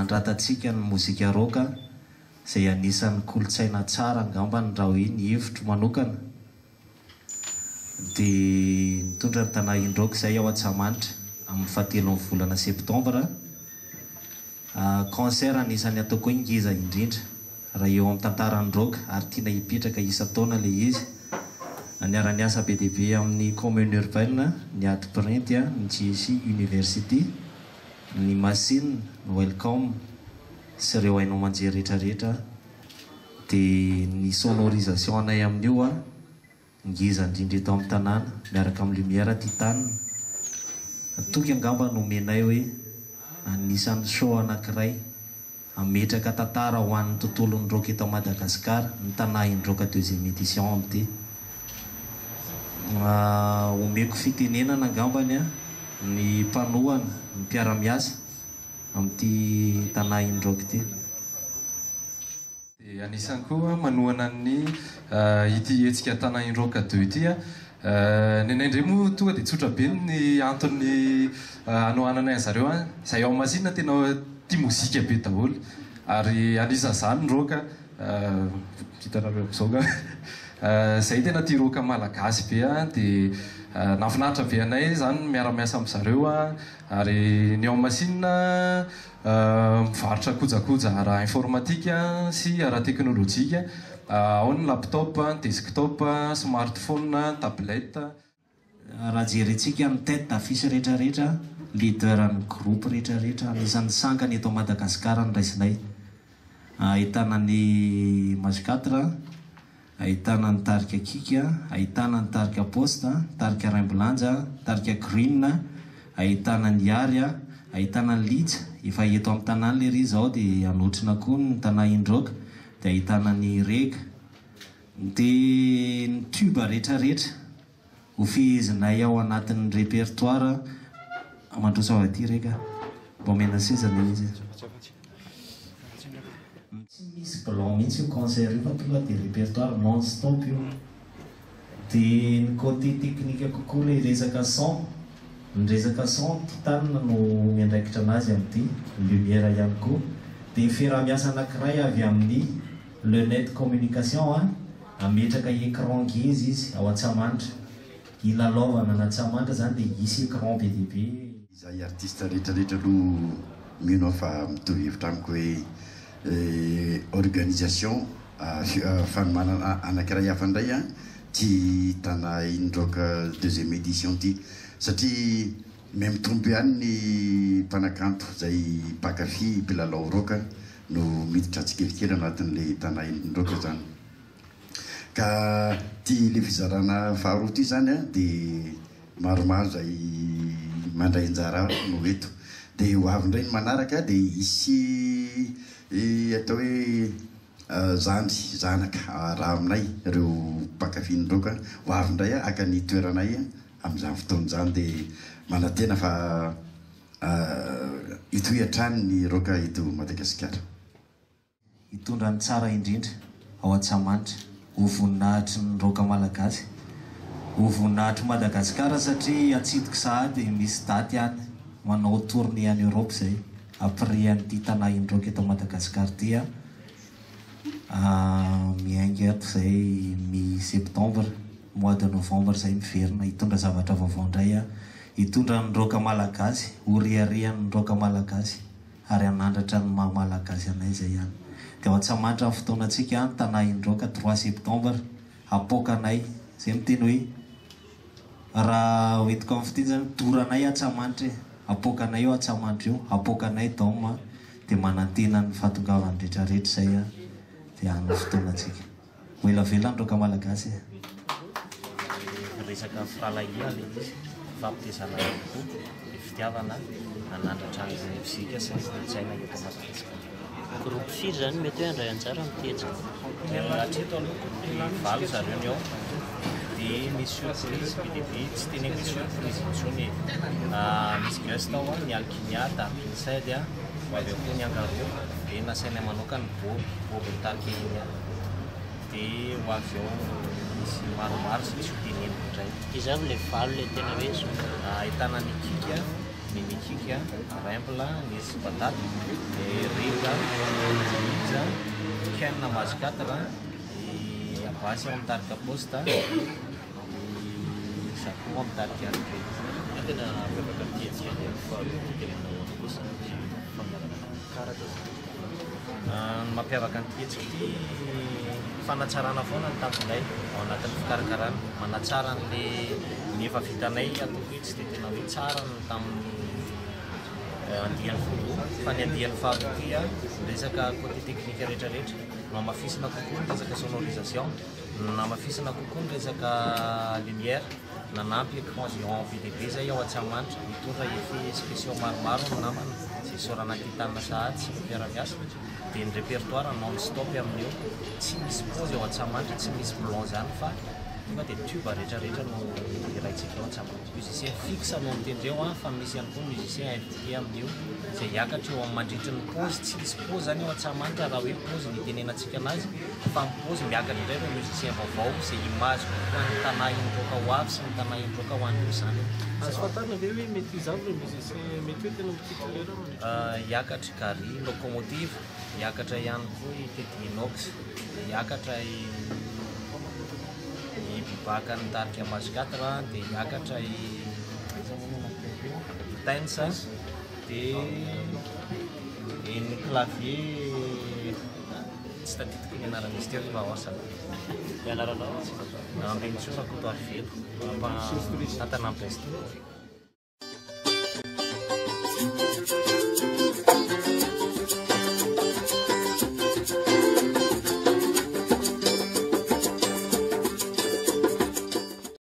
Hanandratantsika ny mozika rock izay anisan'ny kolontsaina tsara angambany raha hoe ny hevitro manokana dia nitondra ny Tana In Rock izay ao Antsahamanitra amin'ny fahatelon'ny volana septambra. Concert anisan'ny ataoko hoe ngeza indrindra raha eo amin'ny tantaran'ny rock ary tiana hipetraka isan-taona ilay izy. Niara-niasa be dia be amin'ny commune urbaine, ny ady printy, ny JSI University. Ny Machine, ny Welcome sy ireo haino aman-jery rehetra rehetra dia ny sonorisation anay amin'io a, ngeza indrindra eto amin'ny tanàna miaraka amin'ny lumière titane. Toky angamba no omenay hoe anisan'ny show anankiray Hametraka tantara ho an'ny tontolon'ny rock eto Madagasikara ny Tana In Rock deuxième édition amin'ity. Omeko fitenenana angambany ny mpanohana, ny mpiara-miasa amin'ity Tana In Rock ity. Dia anisan'ny koa manohana ny ity hetsika Tana In Rock deux ity. Ny anay indray moa tonga dia tsotra be ny antony hanohananay an'zareo an! Izay ao Masina tena tia mozika be daholo ary anisan'izany ny rock, hitanareo amin'izao angamba, izay tena tia rock malagasy be an, dia nahafinaritra be anay izany ny miara-miasa amin'zareo an, ary ny ao Masina mivarotra kojakoja ara-informatika sy ara-teknolojika. Ao ny laptop, desktop, smartphone, tablette. Raha jerentsika ny tête d'affiche rehetra rehetra, leader ny groupe rehetra rehetra, anisan'ny sangany eto Madagascar no raisinay. Ahitana ny Mage quatre, ahitana ny tarika Kika, ahitana ny tarika Poste, tarika Raimbilanja, tarika Green, ahitana ny Yary, ahitana ny Lija, efa eto amin'ny tanàna lery izao dia hanotrona koa ny Tana Indroka. Dia ahitana ny rega. Dia ny tube rehetra rehetra ho fehezinay ao anatin'ny répertoire. Mandroso avy aty rega. Mba omena seza le izy e. Tsy misy blanc mihitsy io concert io fa tonga dia répertoire non stop io. Dia ny côté technique kokoa ilay resaka son, ny resaka son Titane no miandraikitra anazy amin'ity, lumière ihany koa. Dia fiaraha-miasa anankiray avy amin'ny Le Net Communication an, hametraka écran ngeza izy ao Antsahamanitra. Hilalaovana an'Antsahamanitra izany dia hisy écran be dia be. Izahay artiste rehetra rehetra aloha mino aho fa mitovy hevitra amiko hoe organisation fanomanana anakiray hafa indray an ty Tana In Rock deuxième édition ty satria miha mitombo ihany ny mpanakanto izay mpankafy mpilalao rock no miditra tsikelikely anatin'le Tana In Rock zany. Ka ty le fizarana faharoa ty zany an de maromaro zay mandray anjara no eto. De ho avy indray ny manaraka de hisy atao hoe zandry, zanaka raha aminay ireo mpankafy ny rock ho avy indray haka ny toeranay amin'izany fotoana izany de manantena fa hitohy hatrany ny rock eto Madagasikara. Hitondra ny tsara indrindra ao Antsahamanitra ho voninahitry ny rock malagasy, ho voninahitr'i Madagasikara satria atsidiko sahady misy daty any manao tournée any Europe izay après an'ity Tana In Rock eto Madagasikara ity a, miainga eto izay mi septembre, mois de novembre izay miverina hitondra zavatra vaovao indray hitondra ny rock malagasy ho reharehan'ny rock malagasy. ary hanandratra ny maha malagasy anay izay ihany. Dia ao Antsahamanitra ny fotoanantsika any, Tana Indroka, trois septembre, hapoaka anay. Izay miteny hoe raha hoentiko amin'ny fiteny izany, doranay Antsahamanitra e, hapoaka anay io Antsahamanitra io, hapoaka anay Dôme, dia manantena ny fahatongavan'ny rehetrarehetra izay dia any ny fotoanantsika. Ho ela velona ny Rock Malagasy e! Resaka firahalahiana ilay izy, fifampitezana ihany koa, ny fitiavana hanandratra ny mozika sy ny kolontsaina eto Madagasikara. Groupe firy izany mety hoe handray anjara amin'ity hetsika ity? Hatreto aloha groupe valo zareo ny ao, dia misy surprise be dia be, tsy teneniko hoe surprise intsony e! Misy guest ao ny Alkimia, Dark Inside, ho avy ao koa ny Angaro, dia nasainay manokana i Boby, Boby nitarika iny ihany. Dia ho avy ao misy maromaro izay tsy ho teneniko indray. Iza avy ilay valo ilay tena hoe zo? Ahitana an'i Kika, Mimikiky, Rempla, nisy Patate, dia Rija, Rija, Ken Mazy 4, i Abbasy ao amin'ny tarika Poste, i Jaco ao amin'ny tarika RP. Ny tena mampiavaka an'ity hetsika andiany faharoa ity dia manao ahoana kosa ny fanomanana ny karatra sy ny Ny mampiavaka an'ity hetsika ity, fanatsarana foana ny tanjonay ao anatin'ny fikarakarana. Manatsara an'le ny efa vitanay ataoko hoe tsy dia tena hoe tsara ny tamin'ny andiany voalohany fa ny andiany faharoa ity ny resaka côté technique rehetrarehetra nohamafisina kokoa ny resaka sonorisation, namafisina kokoa ny resaka lumière. Nanampy écran géant be dia be zay ao Antsahamanitra, nitondra effets spéciaux maromaro ny namana izay isaorana an'i Titane sahady sy ireo mpiara-miasa, dia ny répertoire non stop amin'io, tsy misy pause ao Antsahamanitra, tsy misy blanc zany fa tonga dia tube rehetra rehetra no hiraintsika ao Antsahamanitra. Musicien fixe no mitendry eo an, fa misy ihany koa musicien invité amin'io izay hiakatra eo amin'ny mandritry ny pause, tsy hisy pause zany ao Antsahamanitra raha hoe pause ny itenenantsika anazy, fa ny pause miakatra indray ireo musicien vaovao izay image kokoa ny Tana Indroka ho avy sy ny Tana Indroka ho an'ireo zandriny. Azo fantarina ve hoe mety iza avy ireo musicien mety hoe tena ho titulaire mandritra ny. Hiakatra i Gary Locomotive, hiakatra ihany koa i Teddy Inox, hiakatra i i Bibaka ny tarika Mazy 4, dia hiakatra i iza moa no anankiray teo? I Tens, dia ny clavier. Tsy tadidiko ny anaran'izy teo fa ao zany. Ny anaranao? Ambinintsoa Rakotoarivelo, mpitantana ny Best.